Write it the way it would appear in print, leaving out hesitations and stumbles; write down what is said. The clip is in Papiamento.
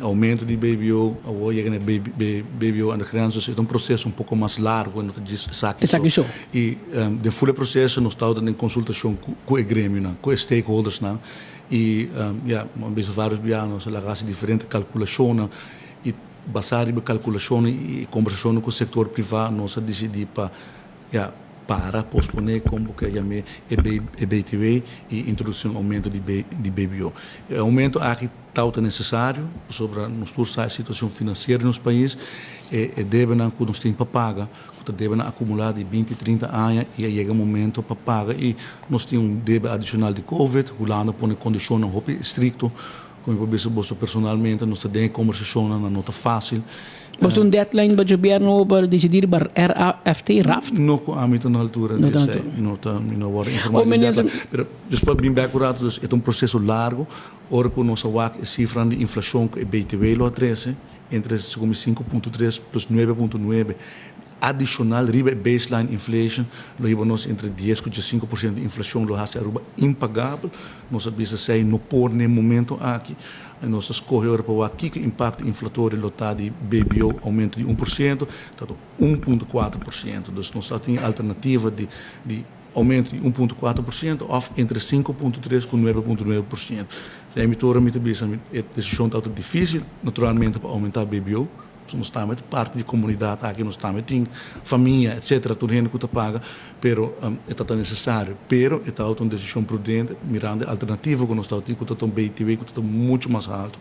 Oumento di BBO, awor yega na e BBO aan de grens, dus e ta un proseso un poko mas largu, no ta djis esaki so. Esaki so. I den ful e proseso nos ta den konsultashon ku e gremionan, ku e stakeholdersnan i ya, a bisa varios biaha nos a laga hasi diferente kalkulashonnan i basá riba e kalkulashonnan i e kombersashonnan ku sektor privá nos a disidí pa ya para, posponé, kon bo ke yam'é, e BTW i introdusí un oumento di BBO. E oumento aki tau ta nesesario pasobra nos tur sa e situashon finansiero di nos pais, e debenan ku nos tin pa paga, ku ta debenan akumulá di binti, trinta aña i a yega momento pa paga i nos tin un debe adishonal di covid. Hulanda pone kondishonnan hopi estrikto. Ku mi por bisa boso personalmente nos ta den e kombersashonnan, nan no ta fásil. Boso un deadline pa gobierno pa disidí riba RAFT, raft? No ku ami ta na altura di esei. No ta, mi no a wòrdu informá di un deadline. Pero despues bin bèk un ratu, dus e ta un proseso largu. Ora ku nos a wak e sifranan di inflashon ku e BTW lo a trese, entre segun mi 5.3 plus 9.9 adishonal riba e baseline inflation, lo hiba nos entre 10 ku 15% di inflashon lo hasi Aruba impagabel. Nos a bisa esei no por n'e momento aki. Nos a skohe ora pa wak kiko impakto inflatorio lo ta di BBO oumento di 1%, ta 1.4%. Dus nos ta tin alternativa di di oumento di 1.4% òf entre 5.3 ku 9.9%. Esei mi tur mi ta bisa e desishon ta difísil naturalmente pa oumentá BBO. Nos tambe ta parti di komunidat aki, nos tambe tin famia etcetera, tur hende ku ta paga, pero e ta ta nesesario. Pero e ta un desishon prudente mirando e alternativa ku nos ta tin ku ta ta un BTW ku ta ta muchu mas haltu.